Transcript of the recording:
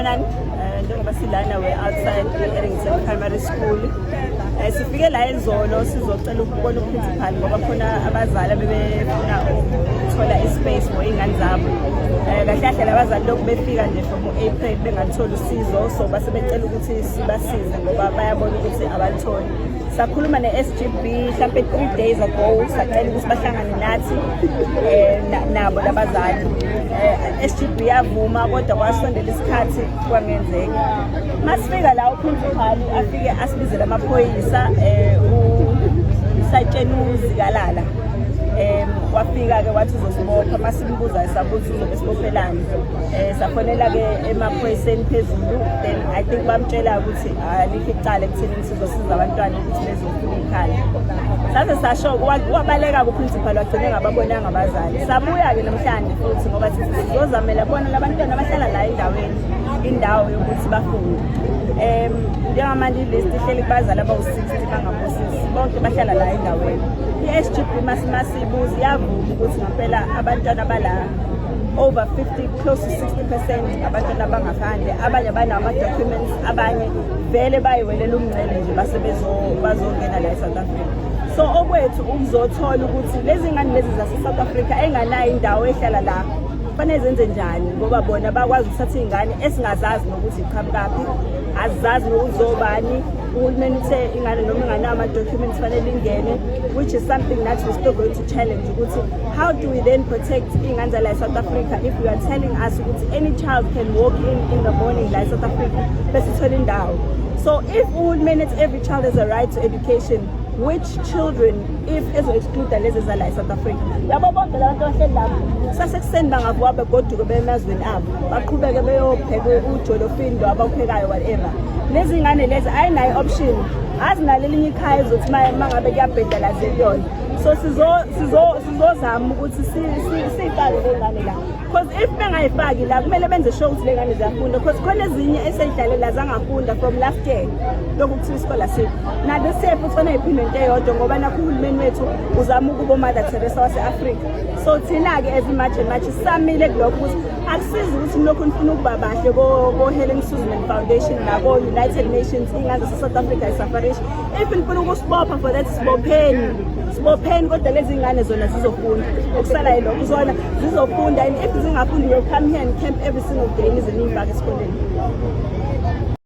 Sanibonani. Njengoba silana, we outside e-Addington Primary School. Sifike la izolo sizocela ukubona uprincipal ngoba khona abazali abebefuna ukuthola ispace for iy'ngane zabo. Kahle kahle labazali lokhu befika nje from u-April bengalutholi usizo, so base becela ukuthi sibasize ngoba bayabona ukuthi abalutholi. Sakhuluma ne-SGB mhlampe 3 days ago, sacela ukuthi bahlangane nathi nabo labazali. SGB yavuma, kodwa kwasondela isikhathi kwangenzeka. Masifika la, uprincipal afike asibizele amaphoyisa, usayitsheni uZikalala. Wafika ke wathi uzosibopha. Masimbuza, sabuza uzobe sibophelani. Safonela ke emaphoyiseni phezulu, then I think bamtshela ukuthi alikho icala ekutheni sizosiza abantwana ukuthi bezofuna ikhaya. Saze sasho wabaleka kuprincipal, wagcine ngababonanga abazali. Sabuya-ke namhlanje futhi ngoba sithi sizozamela bona labantwana abahlala la endaweni indawo yokuthi bafunde. Njengamanje ilist ihleli kubazali abawu-60 bangabosisi, bonke bahlala la endaweni. I-SGB masibuza iyavuma ukuthi ngampela abantwana bala over 50, close to 60% abantwana abangaphandle, abanye banawo ama-documents, abanye vele bayiwelela umngcele nje base bazongena la e-South Africa. So okwethu ukuzothola ukuthi lezi ngane lezi zase-South Africa enganayo indawo ehlala la kufanele zenze njani, ngoba bona bakwazi ukuthatha iy'ngane esingazazi nokuthi iqhamukaphi, azizazi nokuthi zobani. Uhulumeni uthe ingane noma inganawo ama-documents fanele ingene, which is something that we're still going to challenge ukuthi how do we then protect iy'ngane zala e-South Africa if you are telling us ukuthi any child can walk in the morning la e-South Africa bese ithole indawo. So if uhulumeni ethi every child has a right to education, which children, if ezo-exclude lezi ezala e-South Africa? Yabo bonke la bantu abahleli lapho, sasekuseni bangavuka begoduke beye emazweni abo, baqhubeke beyopheka ujolofini lo abawuphekayo, whatever. Lezi ngane lezi ayinayo i-option, azinalo elinye ikhaya ezothi uma ngabe kuyabheda la kuyona. So sizozama ukuthi siyifake le ngane la, because if bengayifaki la, kumele benze sure ukuthi le ngane ziyafunda, because khona ezinye eseyidlale la zangafunda from last year, lokhu kuthiwa isikole asikho. Na this year futhi fanele iphinde into eyodwa, ngoba nakho uhulumeni wethu uzama ukuba uMother Teresa wase-Afrika. So thina-ke as i-March and March samile kulokho ukuthi akusizi ukuthi nilokhu nifuna ukuba bahle ko-Helen Suzman Foundation nako-United Nations, iy'ngane zase-South Africa isufferisha. If nifuna ukusibopha for that, sibopheni, sibopheni, kodwa lezi ngane zona zizofunda. Okusala yilokho, zona zizofunda, and if zingafundi, we'll come here and camp every single day nize niyifake esikoleni.